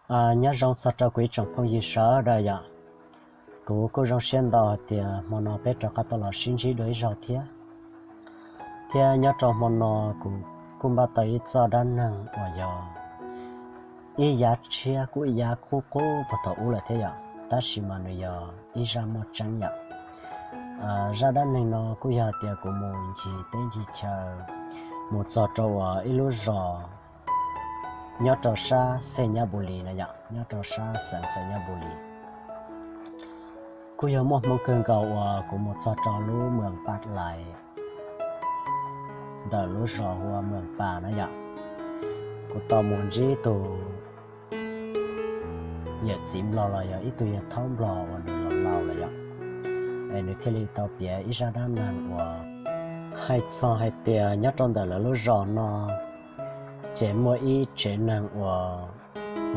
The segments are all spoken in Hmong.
Nyob zoo txog rau kuv ib tsoom phooj ywg sawv daws yom. Kuv kuj zoo siab ntau hais tias hmo no peb rov qab tau los sib ntsib dua ib zaug thiab. Thiab nyob rau hmo no kuv kuj npaj tau ib txoj dab neeg uas yog ib yav tshiab kuj ib yav qub qub puag thaum ub lawm thiab yom, tab sis mas nws yog ib zaj muaj tseeb yom. Zaj dab neeg no kuj yog hais tias kuv mus ncig teb ncig chaw mus txog rau uas ib lub zos nyob rau sab Xes Nyab Npu Lis na yom, nyob rau sab xeev Xes Nyab Npu Lis. Kuj yog muaj hmoo kawg nkaus uas kuv mus txog rau lub Mws Paj Lais ntawm lub zos hu ua Mws Pas na yom. Kuv tau mus ntsib tus yawm txiv nplog los yog ib tug yawg thaub nplog uas nws laus laus lawm yom, es nws thiaj li tau piav ib zaj dab neeg uas hais txog hais tias nyob rau ntawm lawv lub zos no ces muaj ib tsev neeg uas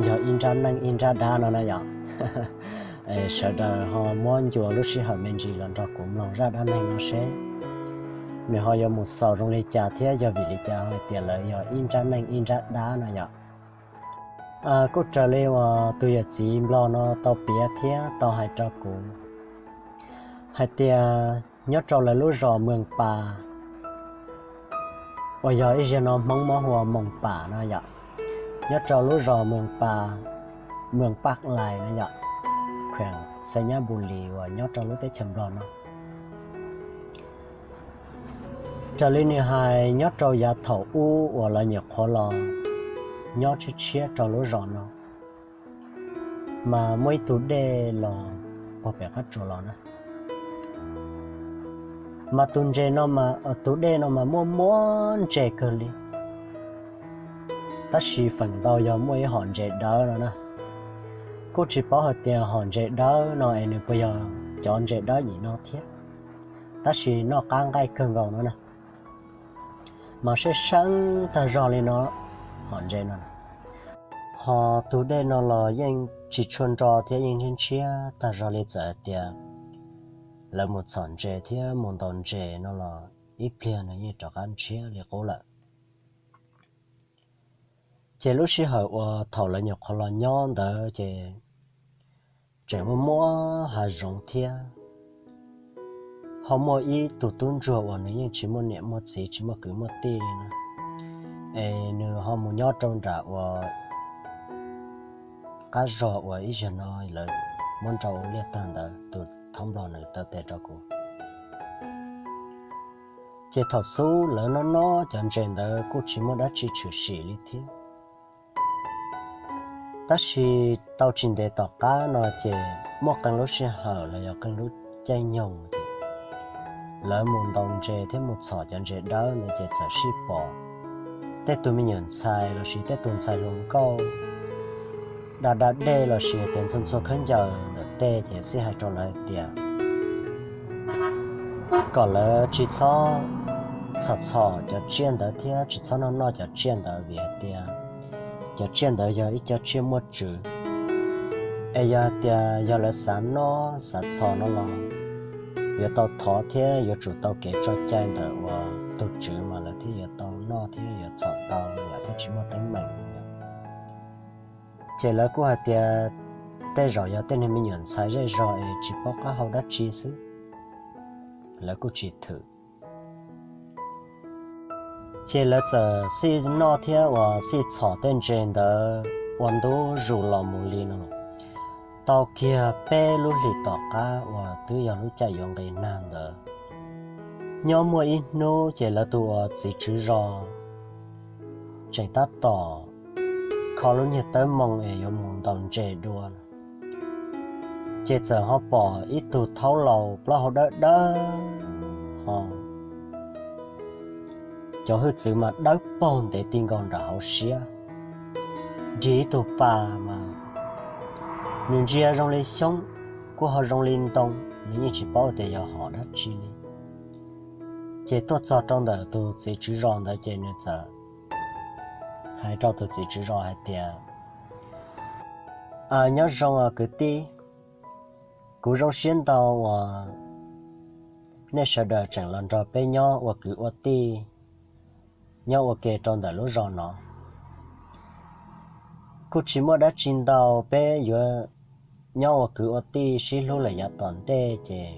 yog ib nrab neej ib nrab dab no na yom. Sawv daws ho muab ncua lub sij hawm me ntsis los nrog kuv mloog zaj dab neeg no seb nws ho yuav mus xaus zoo li cas thiab yog vim li cas hais tias lawv yog ib nrab neej ib nrab dab no yom. Kuj raws li uas tus yawm txiv nplog no tau piav thiab tau hais rau kuv hais tias nyob rau lawv lub zos Mws Pas uas yog ib zaug no Hmoob muab hu ua Moos Pas no yom, nyob rau lub zos Mws Pas, Mws Paj Lais no yom, kheem Xes Nyab Npu Lis uas nyob rau lub teb chaws nplog no. Raws li nws hais nyob rau yav thaum ub uas lawv nyuam qhuav los nyob tshiab tshiab rau lub zos no mas muaj ib tug dej los puag pem qab tsuas los na. Mas tus ntses no, tus dej no mas muaj muab ntses kawg li, tab sis feem ntau yog muaj ib hom ntses dawb no na. Kuj tsis paub hais tias hom ntses dawb no es nws puas yog cov ntses dawb nyim no thiab, tab sis noj qab nqaij kawg nkaus no na. Mas sib seeb tag zog li no, hom ntses no, ho tus dej no los yeej tsis tshua nro thiab yeej ntshiab ntshiab tag zog li, txawm hais tias lawv mus txhom ntses thiab mus ntaus ntses no los ib pliag no yeej rov qab ntshiab li qub lawm. Ces lub sij hawm uas thaum lawv nyuam qhuav los nyob ntawd ces tseem muaj muab hav zoov thiab, ho muaj ib tug tub ntsuag uas nws yeej tsis muaj niam muaj txiv tsis muaj kwv muaj tij li na, es nws ho mus nyob rau nram uas qab zog uas ib zaug no lawv muab nrau ua liaj tag ntawd, tus thaub nplog nws tau teb rau kuv. Ces thaum xub lawv noj noj cov ntses ntawd kuj tsis muaj dab tsi tshwm sim li thiab. Tab sis tau tsis ntev tom qab no ces muaj qee lub sij hawm los yog qee lub caij nyoog, lawv mus ntaus ntses thiab mus txhom cov ntses dawb ntawd ces txawm sib pom tej tug me nyuam ntxhais lossis tej tug ntxhais hluas nkauj da da dej lossis tias ntxhua ntxhua khaub ncaws ntawm tej ces xij hais rau lawv hais tias kom lawv tsis txhob txhom txhom cov tsiaj ntawd thiab tsis txhob noj noj cov tsiaj ntawd vim hais tias cov tsiaj ntawd yog ib cov tsiaj muaj tswv, es yog hais tias yog lawv xav noj xav txhom no los yuav tau thov thiab yuav tsum tau kev tso cai ntawm uas tus tswv mas lawv thiaj yuav tau noj thiab yuav txhom tau no yom, thiaj tsis muaj teeb meem no yom. Ces lawv kuj hais tias tej zaum yog tej niag me nyuam ntxhais zej zog es tsis paub qab hau dab tsi xwb, lawv kuj tsis thwm. Ces lawv txawm xij noj thiab uas xij txhom tej ntses ntawd ua ntu zus los mus li no los tau kiag peb lub hlis tom qab uas twb yog lub caij yuav nqis nag ntawd. Nyob muaj ib hnub ces lawv tus uas txiv tswv zos tseem tab tom kho lub niag tawb moo es yuav mus ntaus ntses dua, ces txawm ho pom ib tug thaub laus plaub hau dawb dawb ho cov hwj txwv mas dawb paug ntev ti nkaus nram hauv siab, nrig ib tug pas mas nws ntsia zoo li xyoob, kuj ho zoo li ntoo, nws yeej tsis paub tias yog hom dab tsi li. Ces tuaj txog rau ntawm tus txiv tswv zos ntawd ces nws txawm hais rau tus txiv tswv zos hais tias, Nyob zoo os kwv tij, kuv zoo siab ntau uas nej sawv daws tseem los nrog peb nyob ua kwv ua tij nyob ua ke rau ntawm lub zos no. Kuj tsis muaj dab tsi ntau, peb yuav nyob ua kwv ua tij sib hlub lawm yav tom ntej ces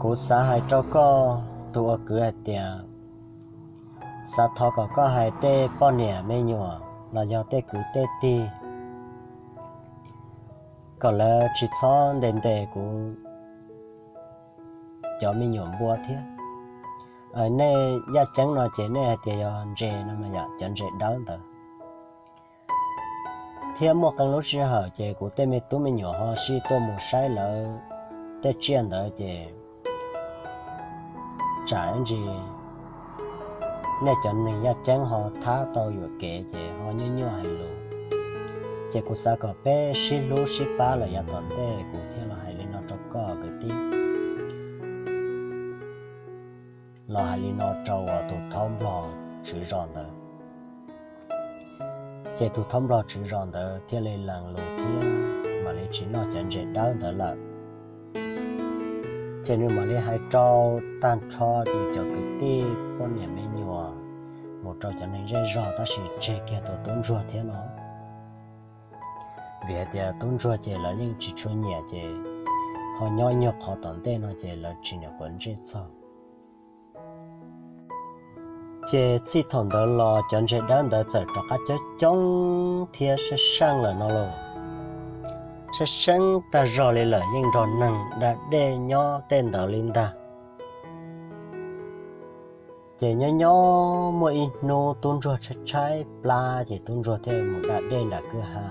kuv xav hais rau koj tus ua kwv hais tias, xav thov kom koj hais tej poj niam me nyuam los yog tej kwv tej tij kom lawv tsis txhob ntes ntes kuv cov me nyuam npua thiab. Nej yaj ceeb no ces nej hais tias yog ntses no mas yog cov ntses dawb ntawd. Thiab muaj qee lub sij hawm ces kuv tej me tub me nyuam ho sij tuaj mus saib lawv tej tsiaj ntawd ces tsam ib ntsis nej cov neeg yaj ceeb ho thab tau yuam kev ces ho nyuaj nyuaj hais lus. Ces kuv xav kom peb sib hlub sib pab lawm yav tom ntej, kuv thiaj los hais li no rau koj kwv tij. Los hais li no rau uas tus thaub nplog tswv zos ntawd. Ces tus thaub nplog tswv zos ntawd thiaj li lees lus thiab mam li tsis noj cov ntses dawb ntawd lawm. Ces nws mam li hais rau tag nrho nws cov kwv tij poj niam me nyuam, mus rau cov neeg zej zog tab sis tseg kiag tus tub ntsuag thiab no. Vim hais tias tub ntsuag ces lawv yeej tsis tshua nyiam ces ho nyob nyuag qhov tom ntej no ces lawv tsis niam quav ntsej txog. Ces txij thaum ntawd los cov ntses dawb ntawd txawm rov qab coob coob thiab sab seej lawm no los, sab seej tag zog li lawm, yeej nrog neeg da dej nyob tej ntawd li ntag. Ces nyob nyob muaj ib hnub tub ntsuag tshaib tshaib plab ces tub ntsuag thiaj mus da dej nram kwj ha.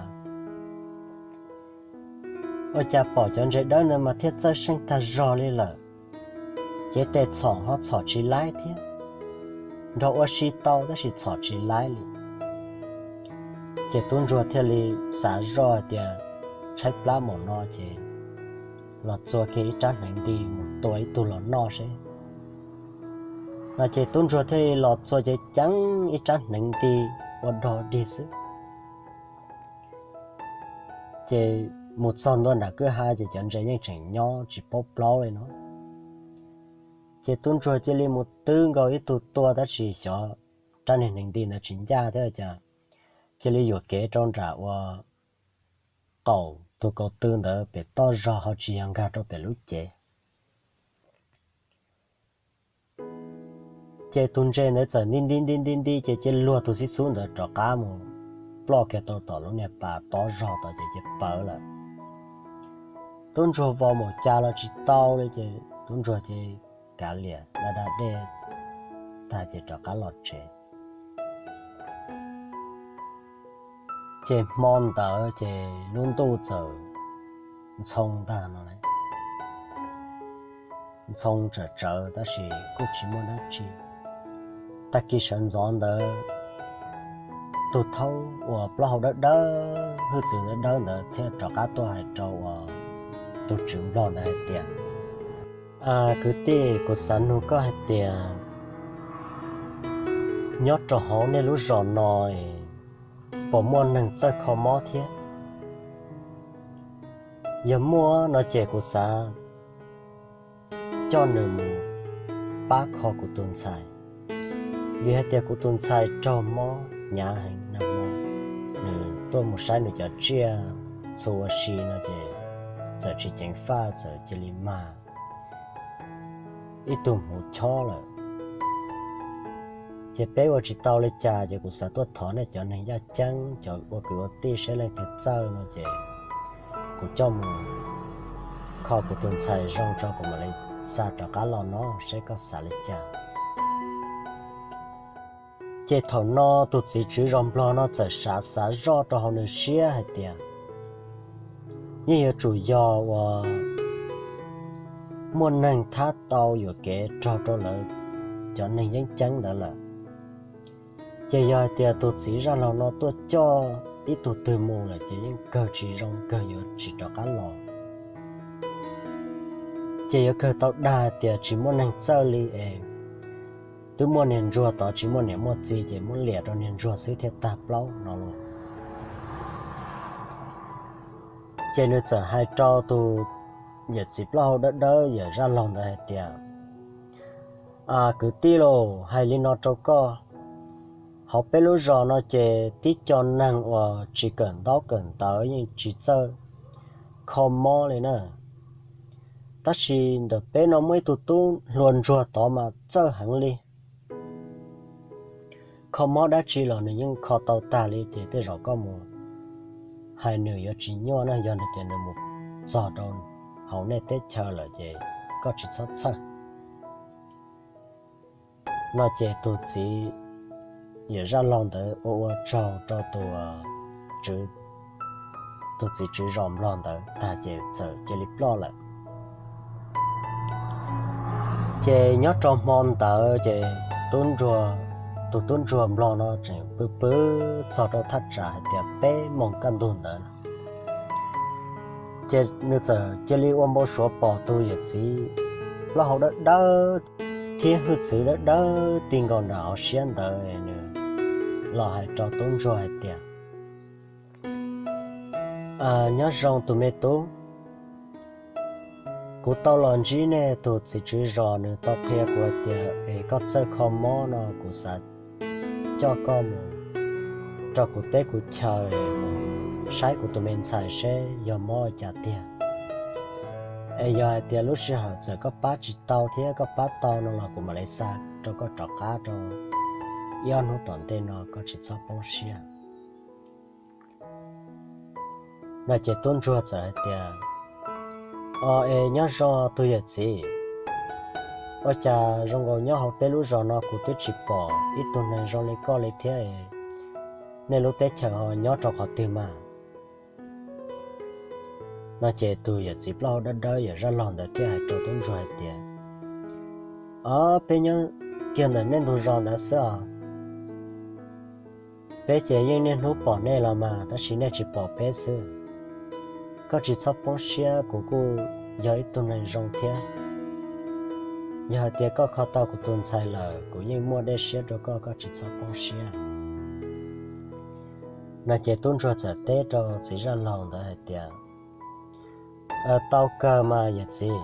Ua cas pom cov ntses dawb ntawd mas thiaj txawj seej tag zog li lawm, cev tes txhom ho txhom tsis laib thiab, nrog ua si tau tab sis txhom tsis laib li. Ces tub ntsuag thiaj li xav zoj hais tias tshaib plab mom no ces los txua kiag ib rab hneev nti mus tua ib tug los noj seb. No ces tub ntsuag thiaj li los txua ceev ceev ib rab hneev nti ua dog dig xwb. Ces mus txog ntua nram kwj ha ces cov ntses yeej tseem nyob tsis paub plaub li no. Ces tub ntsuag cia li mus twb nkaus ib tug tua tab sis xyov rab niag hneev nti ntawd tsis ncaj thiab cas, cia li yuam kev rau nram ua qaum tus kaus tw ntawd pem toj zog ho tsis yog nkag rau pem lub cev. Ces tus ntses ntawd txawm nti nti nti nti nti ces cia luag tus xib xub ntawd rov qab mus ploj kiag tau tom lub niag pas tob zog tod ces cia pawv lawm. Tub ntsuag vau mus cas los tsis tau li ces tub ntsuag cia kav liam da da dej tag ces rov qab los tsev. Ces hmo ntawd ces lub ntuj txawm ntxhoo ntag no, ntxhoo tsawm tsawv tab sis kuj tsis muaj dab tsi. Tag kis sawv ntxov ntawd, tus thaub uas plaub hau dawb dawb hwj txwv dawb dawb ntawd thiaj rov qab tuaj hais rau uas tus tswv nplog ntawd hais tias, Kwv tij, kuv xav nug koj hais tias nyob rau hauv nej lub zos no puas muaj neeg txawj kho mob thiab? Yog muaj no ces kuv xav coj nws mus pab kho kuv tus ntxhais, vim hais tias kuv tus ntxhais raug mob hnyav heev no, nws tuaj mus saib nws cov tsiaj txhu ua si no ces txawm tsis ceev faj txawm cia li mag ib tug hmuv chob lawm. Ces peb ua tsis tau li cas ces kuv xav tuaj thov nej cov neeg yaj ceeb cov ua kwv ua tij seb leej twg txawj no ces kuv coj mus kho kuv tus ntxhais zoo tso kuv mam li xa rov qab los no seb koj xav li cas. Ces thaum no tus txiv tswv zos nplog no txawm xav xav zoj rau hauv nws siab hais tias yeej yuav tsum yog uas muaj neeg thab tau yuam kev raug rau lawv cov neeg yeeb ceeb ntawd lawm. Ces yog hais tias tus txiv zaj laug no tuaj coj ib tug twg mus lawm ces yeej kawg tsis zoo, kawg yuav tsis rov qab los. Ces yuav kawg tau dag tias tsis muaj neeg txawj li es twb muaj niag ntsuag tod tsis muaj niam muaj txiv ces muab liam rau niag ntsuag xwb thiaj tag plaub no los. Ces nws txawm hais rau tus yawm txiv plaub hau dawb dawb yawm zaj laug ntawd hais tias, Kwv tij lauj, hais li no rau koj, Hauv peb lub zos no ces tib co neeg uas tsis kawm ntaub kawm ntawv yeej tsis txawj kho mob li na. Tab sis ntawm peb no muaj ib tug tub hluas ntsuag tod mas txawj heev li. Kho mob dab tsi los nws yeej kho tau tag li, ces tej zaum koj mus hais nws yuav tsis nyuaj na, yog nws tias nws mus txog rau hauv nej teb chaws lawm ces koj tsis txhob txhawj. No ces tus txiv yawm zaj laug ntawd ua ua tsaug rau tus, tus txiv tswv zos nplog ntawd tag ces txawm cia li ploj lawm. Ces nyob rau hmo ntawd ces tub ntsuag, tus tub ntsuag nplog no tseem pw pw txog rau thaj tsam hais tias peb moos kaj ntug ntawd, ces nws txawm cia li ua npau suav pom tus yawm txiv plaub hau dawb dawb thiab hwj txwv dawb dawb ti nkaus nram hauv siab ntawd, nws los hais rau tub ntsuag hais tias, Nyob zoo tus me tub, kuv tau los ntsib nej tus txiv tswv zos, nws tau qhia kuv hais tias es koj txawj kho mob no kuv xav coj koj mus rau kuv teb kuv chaw mus saib kuv tus me ntxhais seb yog mob ua cas tiag. Es yog hais tias lub sij hawm txawm koj pab tsis tau thiab koj pab tau no los kuv mam li xa rau koj rov qab rau ib ob hnub tom ntej no, koj tsis txhob poob siab. No ces tub ntsuag txawm hais tias, O es nyob zoo tus yawm txiv, ua cas zoo nkaus nyob hauv peb lub zos no kuv twb tsis pom ib tug neeg zoo li koj li thiab, nej lub teb chaws ho nyob rau qhov twg mas? No ces tus yawm txiv plaub hau dawb dawb yawm zaj laug ntawd thiaj hais rau tub ntsuag hais tias, O, peb nyob kiag ntawm nej ntug zos ntawd xwb os. Peb ces yeej niaj hnub pom nej los mas, tab sis nej tsis pom peb xwb. Koj tsis txhob poob siab, kuv kuj yog ib tug neeg zoo thiab. Yog hais tias koj kho tau kuv tus ntxhais lawm, kuv yeej muaj dej siab rau koj, koj tsis txhob poob siab. No ces tub ntsuag txawm teb rau txiv zaj laug ntawd hais tias, Tau kawg mas yawm txiv,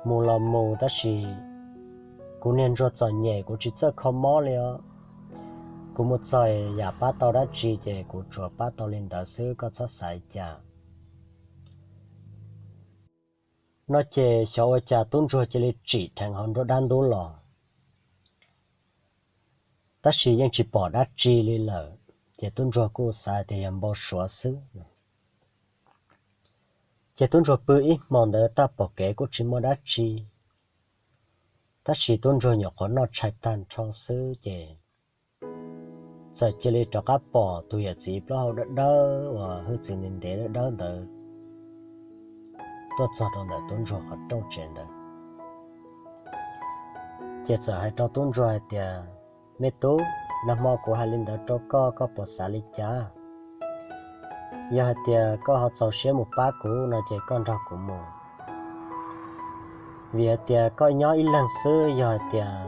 mus los mus, tab sis kuv niag ntsuag txom nyem, kuv tsis txawj kho mob li os. Kuv mus txog yam pab tau dab tsi ces kuv tsuas pab tau li ntawd xwb, koj txhob xav li cas. No ces xyov ua cas tub ntsuag cia li tsim dheev hauv nruab dab ntub los, tab sis yeej tsis pom dab tsi li lawm, ces tub ntsuag kuj xav tias yog npau suav xwb. Ces tub ntsuag pw ib hmo ntawd tag pom kev kuj tsis muaj dab tsi, tab sis tub ntsuag nyuam qhuav noj tshais tag nrho xwb ces txawm cia li rov qab pom tus yawm txiv plaub hau dawb dawb uas hwj txwv ntev ntev dawb dawb ntawd tuaj txog rau ntawm tub ntsuag qhov rooj tsev ntawd. Ces txawm hais rau tub ntsuag hais tias, Me tub, nag hmo kuv hais li ntawd rau koj, koj puas xav li cas? Yog hais tias koj ho txaus siab mus pab kuv no ces koj nrog kuv mus, vim hais tias koj nyob ib leeg xwb, yog hais tias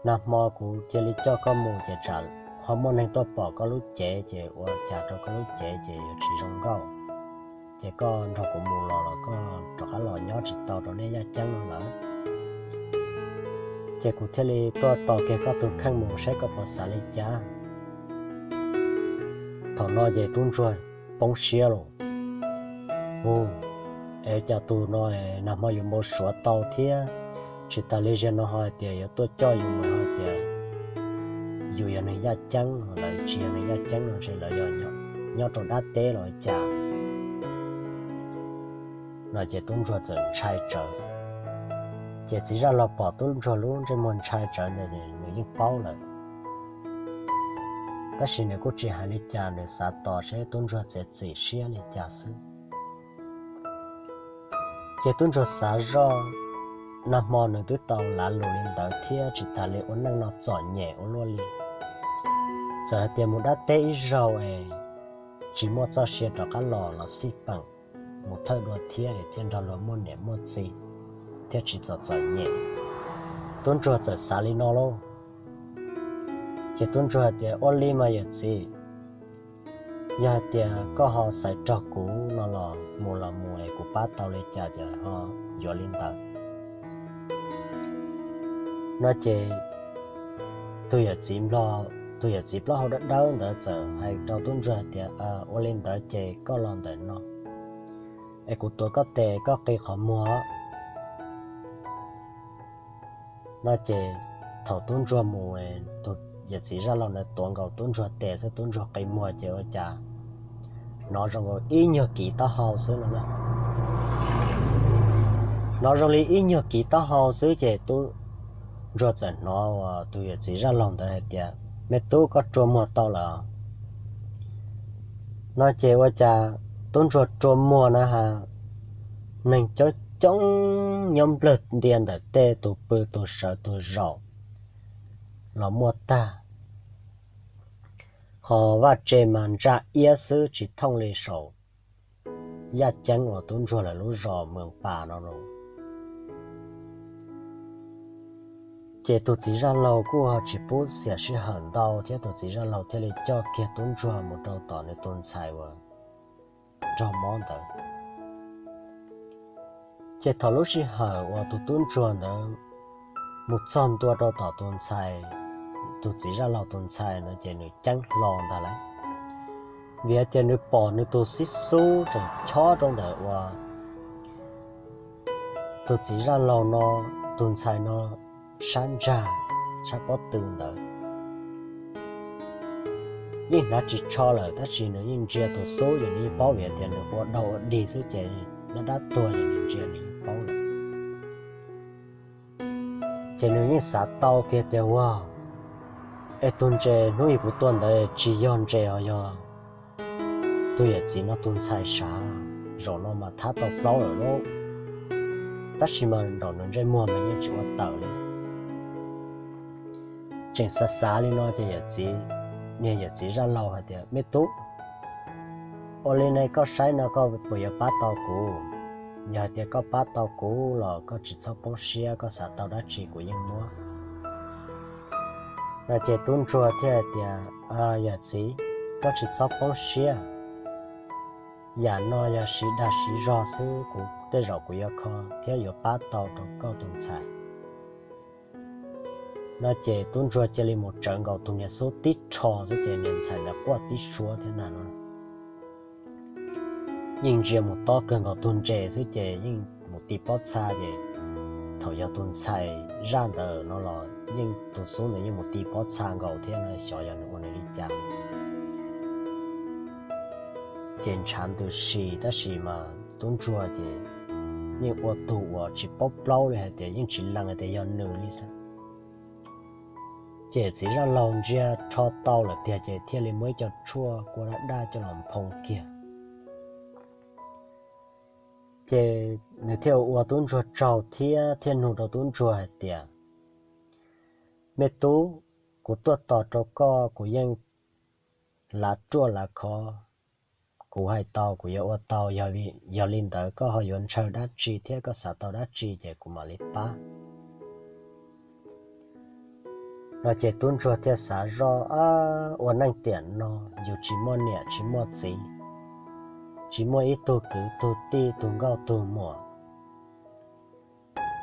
nag hmo kuv cia li coj koj mus ces tsam ho muaj neeg tuaj pom koj lub cev ces ua cas rau koj lub cev ces yuav tsis zoo nkauj. Ces koj nrog kuv mus los los koj rov qab los nyob tsis tau rau nej yaj ceeb no lawm. Ces kuv thiaj li tuaj tos kiag koj tus kheej mus saib koj puas xav li cas. Thaum no ces tub ntsuag poob siab los, Hu, es cas tus no nag hmo yus npau suav tau thiab, tsis tas li zaum no ho hais tias yuav tuaj coj yus mus, ho tias yus yog neeg yaj ceeb, lawv tsis yog neeg yaj ceeb no ntshe lawv yog nyob rau dab teb los cas. No ces tub ntsuag txawm ntshai tsawv. Ces txiv zaj laug pom tub ntsuag lub ntsej muag ntshai tsawv ntawd nws yeej paub lawm, tab sis nws kuj tsis hais li cas, nws xav tos seb tub ntsuag txiav txim siab li cas xwb. Ces tub ntsuag xav zoj, nag hmo nws twb tau lav lus li ntawd thiab tsis tas li ua neej no txom nyem ua luaj li. Txawm hais tias mus dab teb ib zaug es tsis muaj txoj sia rov qab los los xij peem, mus thawj dua thiab thiaj nrog luag muaj niam muaj txiv thiaj tsis txom txom nyem. Tub ntsuag txawm xav li no lauj. Ces tub ntsuag hais tias, Ua li mas yawm txiv, yog hais tias koj ho xaiv raug kuv no los mus los mus es kuv pab tau li cas ces ho yuav li ntawd. No ces Tus yawm txiv nplog, tus yawm txiv plaub hau dawb dawb ntawd txawm hais rau tub ntsuag tias, Ua li ntawd ces koj los ntawm no es kuv tuav koj tes koj qi qhov muag. No ces thaum tub ntsuag mus, tus yawm txiv zaj laug ntawd tuav nkaus tub ntsuag tes xwb tub ntsuag qi muag ces ua cas hnov zoo nkaus ib nyuag kiv taub hau xwb no. Hnov zoo li ib nyuag kiv taub hau xwb ces tub ntsuag txawm hnov uas tus yawm txiv zaj laug ntawd hais tias, Me tub, koj rua muag tau lawm. No ces ua cas tub ntsuag rua muag na has, neeg coob coob nyob nplawg ntia ntawm tej, tus pw tus sawv tus zaum los muaj tag. Ho vaj tse mas ntsa iab xwb tsis thooj li saum yaj ceeb uas tub ntsuag lawv lub zos Mws Pas no los. Ces tus txiv zaj laug kuj ho tsis pub xiam sij hawm ntau thiab tus txiv zaj laug thiaj li coj kiag tub ntsuag mus rau tom nws tus ntxhais uas raug mob ntawd. Ces thaum lub sij hawm uas tus tub ntsuag ntawd mus txog ntua rau tom tus ntxhais, tus txiv zaj laug tus ntxhais ntawd ces nws ceeb hlo ntag lawm, vim hais tias nws pom nws tus xib xub tseem chob rau ntawm uas tus txiv zaj laug no, tus ntxhais no sab ntsag, sab pob tw ntawd. Yeej hnav tsis tsho lawm tab sis nws yeej ntsia tus xub ces nws yeej paub vim tias nws ua dog ua dig xwb ces dab dab tuag ces nws ntsia nws yeej paub lawm. Ces nws yeej xav tau kiag tias, Ua, es tus ntses hnub ib kuv tua ntawd tsis yog ntses os, yog tus yawm txiv no tus ntxhais sav, zaum no mas thab tau plaub lawm lauj. Tab sis mas nraum nws ntsej muag mas yeej tsis ua tawm li. Tseem xav xav li no ces yawm txiv, niag yawm txiv zaj laug hais tias, Me tub, ua li ne koj saib no koj puas yuav pab tau kuv? Yog hais tias koj pab tau kuv los koj tsis txhob poob siab, koj xav tau dab tsi kuv yeej muab. No ces tub ntsuag thiaj hais tias, Yawm txiv, koj tsis txhob poob siab. Yam no yog siv dag siv zog xwb, kuv tej zaum kuv yuav kho thiab yuav pab tau rau koj tus ntxhais. No ces tub ntsuag cia li mus tsawv nkaus tus niag xub tib rho xwb ces niag ntxhais ntawd quaj tib suab thiab na no. Yeej ntsia mus tob kawg nkaus tus ntses xwb ces yeej mus ti pob txha ces thaum yog tus ntxhais zaj ntawd no los yeej tus xub ntawd yeej mus ti pob txha nkaus thiab no, xyov yog nws ua nws li cas. Ces ntshav ntws si tab sis mas tub ntsuag ces yeej ua tus uas tsis paub plaub li hais tias yeej tsis lees hais tias yog nws li. Ces txiv zaj laug ntsia rho tau lawm tiag ces thiaj li muab ib co tshuaj kua daj daj coj los nphoo kiag. Ces nws thiaj ua tub ntsuag tsaug thiab thiaj nug rau tub ntsuag hais tias, Me tub, kuv tuaj tos rau koj kuv yeej lav ruaj lav khov, kuv hais tau kuv yuav ua tau, yog li ntawd koj ho yuav ntshaw dab tsi thiab koj xav tau dab tsi ces kuv mam li pab. No ces tub ntsuag thiaj xav zoj, Ua neej tiam no yus tsis muaj niam tsis muaj txiv, tsis muaj ib tug kwv tug tij tug nkauj tug muam,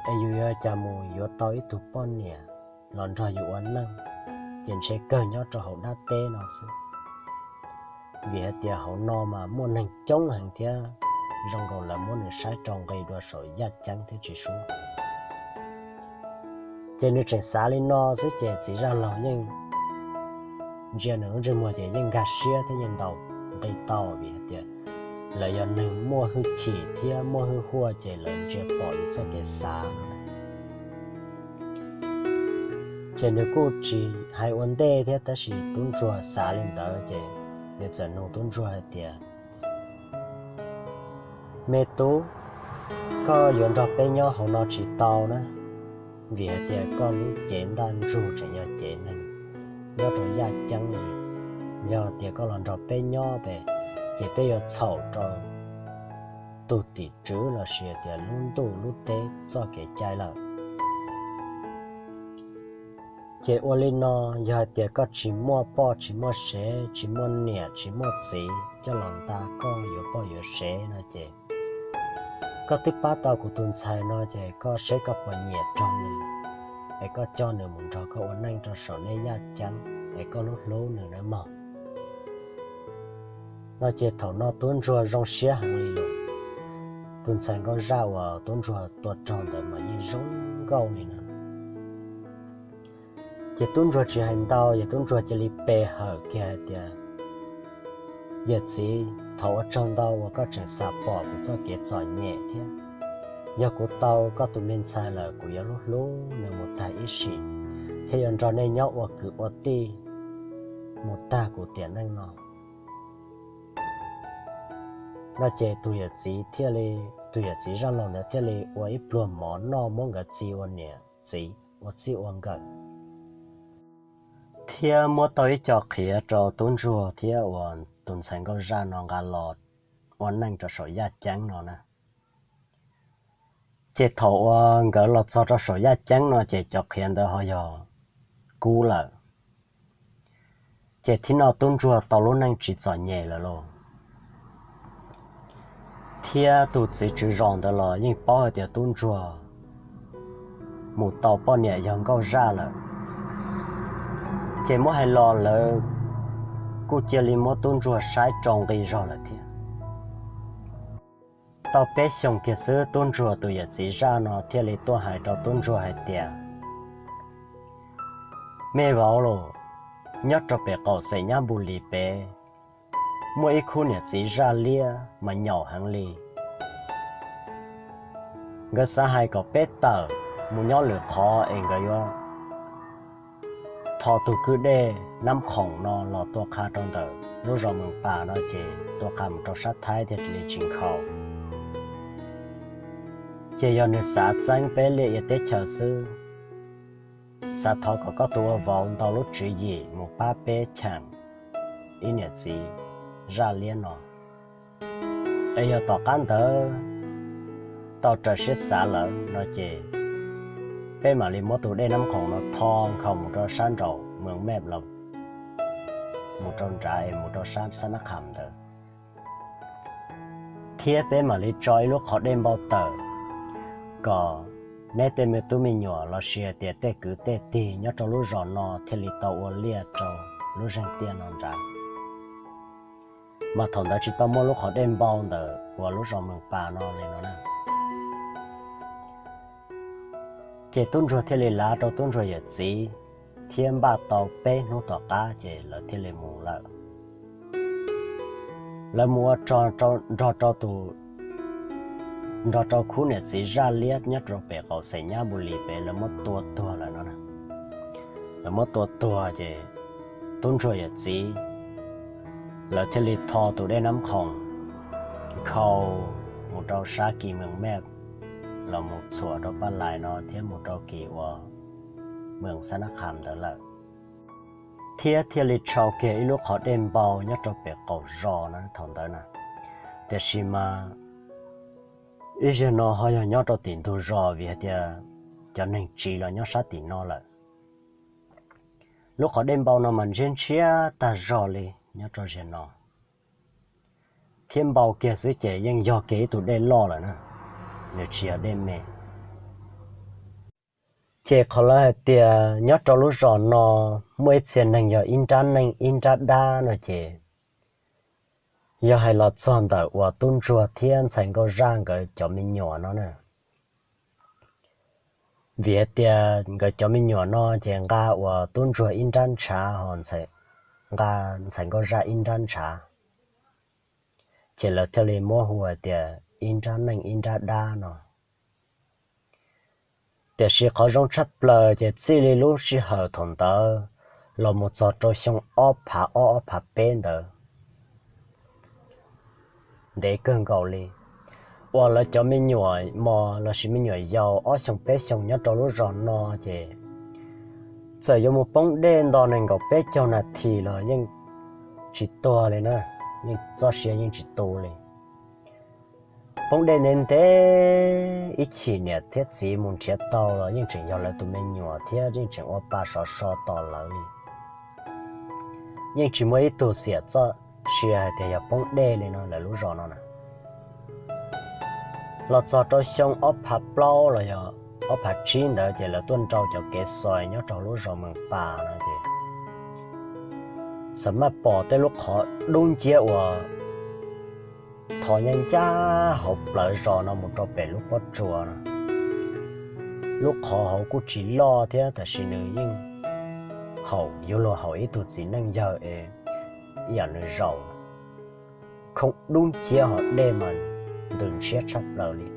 es yus yuav cas mus yuav tau ib tug poj niam los nrog yus ua neej, ces ntshe kawg nyob rau hauv dab teb no xwb. Vim hais tias hauv no mas muaj neeg coob heev thiab zoo nkaus lawv muab nws saib rau nqi dua saum yaj ceeb thiab tsis sub. Ces nws tseem xav li no xwb ces txiv zaj laug yeej ntsia nws lub ntsej muag ces yeej nkag siab thiab yeej ntaus nqi tau vim hais tias lawv yog neeg muaj hwj chim thiab muaj hwj huaj ces lawv ntsia pom yus txoj kev xav. Ces nws kuj tsis hais ua ntej thiab tab sis tub ntsuag xav li ntawd ces nws txawm nug tub ntsuag hais tias, Me tub, koj yuav nrog peb nyob hauv no tsis tau na, vim hais tias koj lub cev ntaj ntsug tseem yog cev neeg nyob rau yaj ceeb li. Yog tias koj los nrog peb nyob pes, ces peb yuav txhaum rau tus tim tswv los sis tias lub ntuj lub teb txoj kev cai lawm. Ces ua li no, yog hais tias koj tsis muaj poj tsis muaj sev, tsis muaj niam tsis muaj txiv coj los nta koj yuav poj yuav sev no ces, koj twb pab tau kuv tus ntxhais no ces koj seb koj puas nyiam rau nws, es koj coj nws mus nrog koj ua neej rau saum nej yaj ceeb, es koj hlub hlub nws nawb mog. No ces thaum no tub ntsuag zoo siab heev li lawm. Tus ntxhais nkauj zaj uas tub ntsuag tua raug ntawd mas yeej zoo nkauj li na. Ces tub ntsuag tsis hais ntau, yog tub ntsuag cia li pe hawm kiag hais tias, Yawm txiv, thov ua tsaug ntau uas koj tseem xam pom kuv txoj kev txom nyem thiab. Yog kuv tau koj tus me ntxhais lawm, kuv yuav hlub hlub nws mus tag ib sim, thiab yuav nrog nej nyob ua kwv ua tij mus tag kuv tiam neej no. No ces tus yawm txiv thiaj li, tus yawm txiv zaj laug ntawd thiaj li ua ib pluag mov noj muab nkawd txi ua niam txiv ua txij ua nkawm, thiab muab tau ib co qhiav rau tub ntsuag thiab uas tus ntxhais nkauj zaj no nqa los ua neej rau saum yaj ceeb no na. Ces thaum uas nkawd los txog rau saum yaj ceeb no ces cov qhiav ntawd ho yog kub lawm. Ces thib no tub ntsuag tau lub neej tsis txom nyem lawm lauj. Thiab tus txiv tswv zos ntawd los yeej paub hais tias tub ntsuag mus tau poj niam yog nkauj zaj lawm, ces muab hais los lawv kuj cia li muab tub ntsuag saib rau nqi zog lawm thiab. Tau peb xyoos kiag xwb tub ntsuag tus yawm txiv zaj no thiaj li tuaj hais rau tub ntsuag hais tias, Me vauv los, nyob rau pem qaum xeem Nyab Npu Lis pem, muaj ib khub niam txiv zaj liab mas nyaum heev li. Nkawd xav hais kom peb tawm mus nyob lwm qhov es nkawd yuav tho tus kwj dej Nab Khoom no los tua qha rau ntawm lub zos Mees Pas no ces tua qha mus rau sab Thaib thiaj li tsis nkhaus. Ces yog nws xav txeeb peb liaj ia teb chaws xwb, xav thov kom koj tus ua vauv ntaus lub tswv yim mus pab peb cheem ib niam txiv zaj liab no. Es yog tom qab ntawd tau raws siab xav lawm no ces peb mam li muab tus dej Nab Khoom no tho nkhaus mus rau sab nraum Mees Mej los mus rau nrad es mus rau sab Xab Nab Kham ntawd, thiab peb mam li tso ib lub qhov dej npau taws kom neb tej me tub me nyuam los sis hais tias tej kwv tej tij nyob rau lub zos no thiaj li tau ua liaj rau lub zeeg tiaj no nrad. Mas thaum ntawd tsis tau muaj lub qhov dej npau ntawm uas lub zos Mees Pas no li no na. Ces tub ntsuag thiaj li lav rau tub ntsuag yawm txiv, thiab npaj tau peb hnub tom qab ces lawv thiaj li mus lawm. Lawv mus ua rog nrog rau tus, nrog rau khub niam txiv zaj liab nyob rau pem qaum xeem Nyab Npu Lis pem lawv muab tua tuag lawm no. Lawv muab tua tuag ces tub ntsuag yawm txiv lawv thiaj li tho tus dej Nab Khoom nkhaus mus rau sab kis Mees Mej los mus txhuam rau Paj Lais no thiab mus rau kis uas Mees Xab Nab Kham ntawd lawm, thiab thiaj li tshau kiag ib lub qhov dej npau nyob rau pem qaum zos no thaum ntawd na. Tiam sis mas ib zaug no ho yog nyob rau tim ntug zos vim hais tias cov neeg tsiv los nyob sab tim no lawm. Lub qhov dej npau no mas ntshiab ntshiab tag zog li nyob rau zaum no, thiab npau kiag xwb ces yeej yog kiag ib tug dej loj lawm na, nws tsis yog dej me. Ces qhov lawv hais tias nyob rau lub zos no muaj ib txhia neeg yog ib nrab neej ib nrab dab no ces yog hais los txog ntawm uas tub ntsuag thiab ntxhais nkauj zaj nkawd cov me nyuam no na. Vim hais tias nkawd cov me nyuam no ces nqa uas tub ntsuag ib nrab ntshav ho nqa ntxhais nkauj zaj ib nrab ntshav, ces lawv thiaj li muab hu hais tias ib nrab neej ib nrab dab no. Tiam sis qhov zoo tshaj plaws ces txij li lub sij hawm thaum ntawd los mus txog rau xyoo ob phav ob ob phav peb ntawd, ntev kawg nkaus li, uas lawv cov me nyuam mos lossis me nyuam yaus ob xyoos peb xyoos nyob rau lub zos no ces txawm yuav mus poob dej nto nees nkaum peb caug nas this los yeej tsis tuag li na, yeej txoj sia yeej tsis tu li. Poob dej ntev ntev ib chim niam thiab txiv mus nrhiav tau los yeej tseem yog lawv tus me nyuam thiab yeej tseem ua pa sov so tos lawv li. Yeej tsis muaj ib tug xiam txoj sia hais tias yog poob dej li no lawv lub zos no na. Los txog rau xyoo ob phav plaub los yog ob phav tsib ntawd ces lawv tuaj nrau cov kev xais nyob rau lub zos Mees Pas no ces xam maj pom tej lub qhov dub nciab uas tho ncaj ncaj hauv plawv zos no mus rau pem lub pob tsuas no. Lub qhov hauv kuj tsis loj thiab tab sis nws yeej haum yuav luag haum ib tug txiv neej yawg es ib yam nws zaum. Khoom dub nciab hos dej mas ntws ntshiab tshaj plaws li.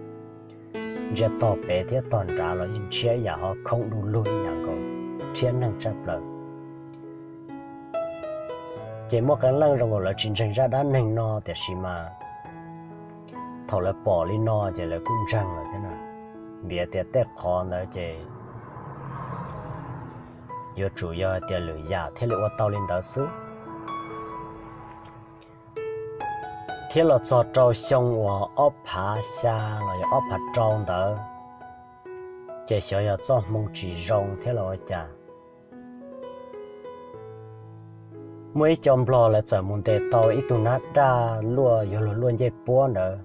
Ntsia tog pem thiab tog nrad los yeej ntshiab ib yam hos khoom du lug ib yam nkaus, rhiab neeg tshaj plaws. Ces muaj qee leej zoo nkaus lawv tsis ntseeg zaj dab neeg no tiam sis mas thaum lawv pom li no ces lawv kuj ntseeg lawm thiab na, vim tias tej qhov ntawd ces yuav tsum yog hais tias lwm yam thiaj li ua tau li ntawd xwb. Thiab los txog rau xyoo uas ob phav xya los yog ob phav rau ntawd, ces xyov yog txoj hmoo tsis zoo thiab los ua cas, muaj ib co nplog lawv txawm mus ntes tau ib tug nab daj luaj yuav luag luaj ncej puab ntawd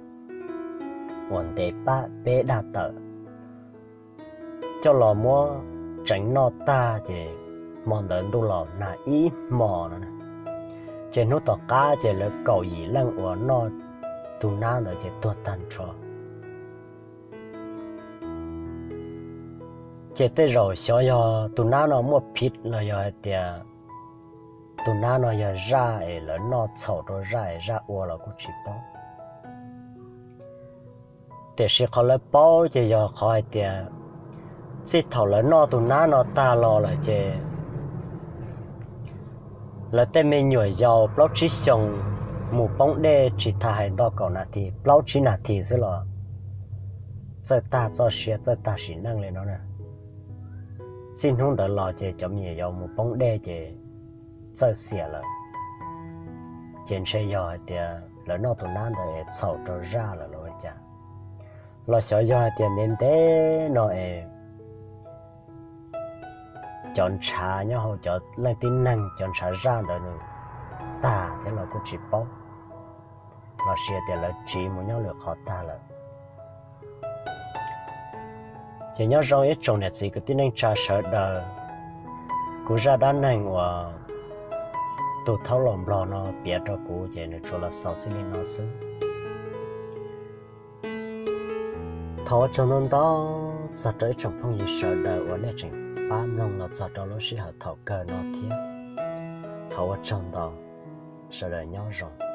uas ntev pab peb daj tawm coj los muab tseev noj tag ces hmo ntawd ntuj los nag ib hmos no. Ces hnub tom qab ces lawv kaum yim leej uas noj tus nab ntawd ces tuag tag nrho. Ces tej zaum xyov yog tus nab no muaj phiv los yog hais tias tus nab no yog zaj es lawv noj txhaum rau zaj es zaj ua los kuj tsis paub. Tiam sis qhov lawv paub ces yog qhov hais tias txij thaum lawv noj tus nab no tag los lawm ces lawv tej me nyuam yaus plaub tsib xyoos mus poob dej tsis tas hais nto kaum nas this, plaub tsib nas this xwb los txawj tag txoj sia txawj tag sim neej li no na. Txij hnub ntawd los ces cov me nyuam yaus mus poob dej ces txawj xiam lawm. Ces ntshe yog hais tias lawv noj tus nab ntawd es txhaum rau zaj lawm los ua cas, los xyov yog hais tias ntev ntev no es cov ntshav nyob hauv cov leej tib neeg cov ntshav zaj ntawd nws tag thiab los kuj tsis paub, los sis tias lawv tsiv mus nyob lwm qhov tag lawm. Ces nyob zoo ib tsoom niam txiv kwv tij neej tsa sawv daws, kuv zaj dab neeg uas tus thaub los nplog no piav rau kuv ces nws tsuas los xaus txij li no xwb. Thov ua tsaug ntau ntau txog rau ib tsoom phooj ywg sawv daws uas nej tseem pab mloog los txog rau lub sij hawm thaum kawg no thiab. Thov ua tsaug ntau, sawv daws nyob zoo.